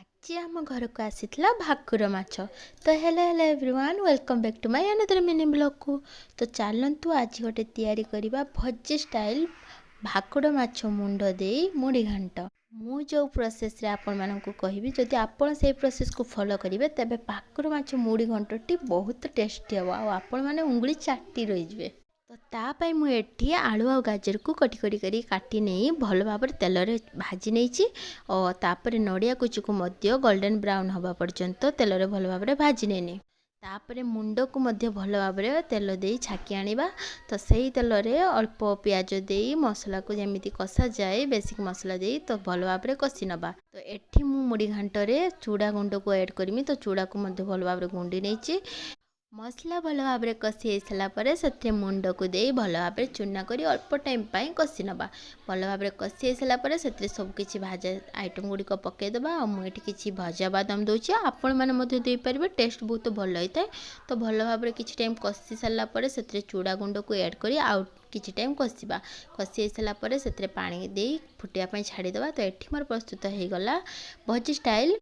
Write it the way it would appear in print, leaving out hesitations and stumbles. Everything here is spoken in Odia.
ଆଜି ଆମ ଘରକୁ ଆସିଥିଲା ଭାକୁର ମାଛ। ତ hello hello everyone, welcome back to my another mini ବ୍ଲଗ୍କୁ। ତ ଚାଲନ୍ତୁ ଆଜି ଗୋଟେ ତିଆରି କରିବା ଭଜି ଷ୍ଟାଇଲ୍ ଭାକୁର ମାଛ ମୁଣ୍ଡ ଦେଇ ମୁଢ଼ି ଘାଣ୍ଟ। ମୁଁ ଯେଉଁ ପ୍ରୋସେସ୍ରେ ଆପଣମାନଙ୍କୁ କହିବି, ଯଦି ଆପଣ ସେଇ ପ୍ରୋସେସ୍କୁ ଫଲୋ କରିବେ, ତେବେ ଭାକୁର ମାଛ ମୁଢ଼ି ଘଣ୍ଟଟି ବହୁତ ଟେଷ୍ଟି ହେବ ଆଉ ଆପଣମାନେ ଉଙ୍ଗୁଳି ଚାଟି ରହିଯିବେ। ତ ତା ପାଇଁ ମୁଁ ଏଠି ଆଳୁ ଆଉ ଗାଜରକୁ କଟି କଟି କରି କାଟି ନେଇ ଭଲ ଭାବରେ ତେଲରେ ଭାଜି ନେଇଛି ଓ ତାପରେ ନଡ଼ିଆ କୁଚୁକୁ ମଧ୍ୟ ଗୋଲ୍ଡେନ୍ ବ୍ରାଉନ୍ ହେବା ପର୍ଯ୍ୟନ୍ତ ତେଲରେ ଭଲ ଭାବରେ ଭାଜି ନେଇନି। ତାପରେ ମୁଣ୍ଡକୁ ମଧ୍ୟ ଭଲ ଭାବରେ ତେଲ ଦେଇ ଛାକି ଆଣିବା। ତ ସେଇ ତେଲରେ ଅଳ୍ପ ପିଆଜ ଦେଇ ମସଲାକୁ ଯେମିତି କଷାଯାଏ, ବେସିକ୍ ମସଲା ଦେଇ ତ ଭଲ ଭାବରେ କଷି ନେବା। ତ ଏଠି ମୁଁ ମୁଢ଼ି ଘାଣ୍ଟରେ ଚୁଡ଼ା ଗୁଣ୍ଡକୁ ଆଡ଼୍ କରିମି, ତ ଚୁଡ଼ାକୁ ମଧ୍ୟ ଭଲ ଭାବରେ ଗୁଣ୍ଡି ନେଇଛି। ମସଲା ଭଲ ଭାବରେ କଷି ହେଇସାରିଲା ପରେ ସେଥିରେ ମୁଣ୍ଡକୁ ଦେଇ ଭଲ ଭାବରେ ଚୁନା କରି ଅଳ୍ପ ଟାଇମ୍ ପାଇଁ କଷି ନେବା। ଭଲ ଭାବରେ କଷି ହେଇସାରିଲା ପରେ ସେଥିରେ ସବୁ କିଛି ଭାଜା ଆଇଟମ୍ ଗୁଡ଼ିକ ପକାଇଦେବା। ଆଉ ମୁଁ ଏଠି କିଛି ଭଜା ବାଦାମ ଦେଉଛି, ଆପଣମାନେ ମଧ୍ୟ ଦେଇପାରିବେ, ଟେଷ୍ଟ ବହୁତ ଭଲ ହେଇଥାଏ। ତ ଭଲ ଭାବରେ କିଛି ଟାଇମ୍ କଷି ସାରିଲା ପରେ ସେଥିରେ ଚୁଡ଼ା ଗୁଣ୍ଡକୁ ଆଡ଼୍ କରି ଆଉ କିଛି ଟାଇମ୍ କଷିବା। କଷି ହେଇସାରିଲା ପରେ ସେଥିରେ ପାଣି ଦେଇ ଫୁଟିବା ପାଇଁ ଛାଡ଼ିଦେବା। ତ ଏଠି ମୋର ପ୍ରସ୍ତୁତ ହେଇଗଲା ଭଜି ଷ୍ଟାଇଲ୍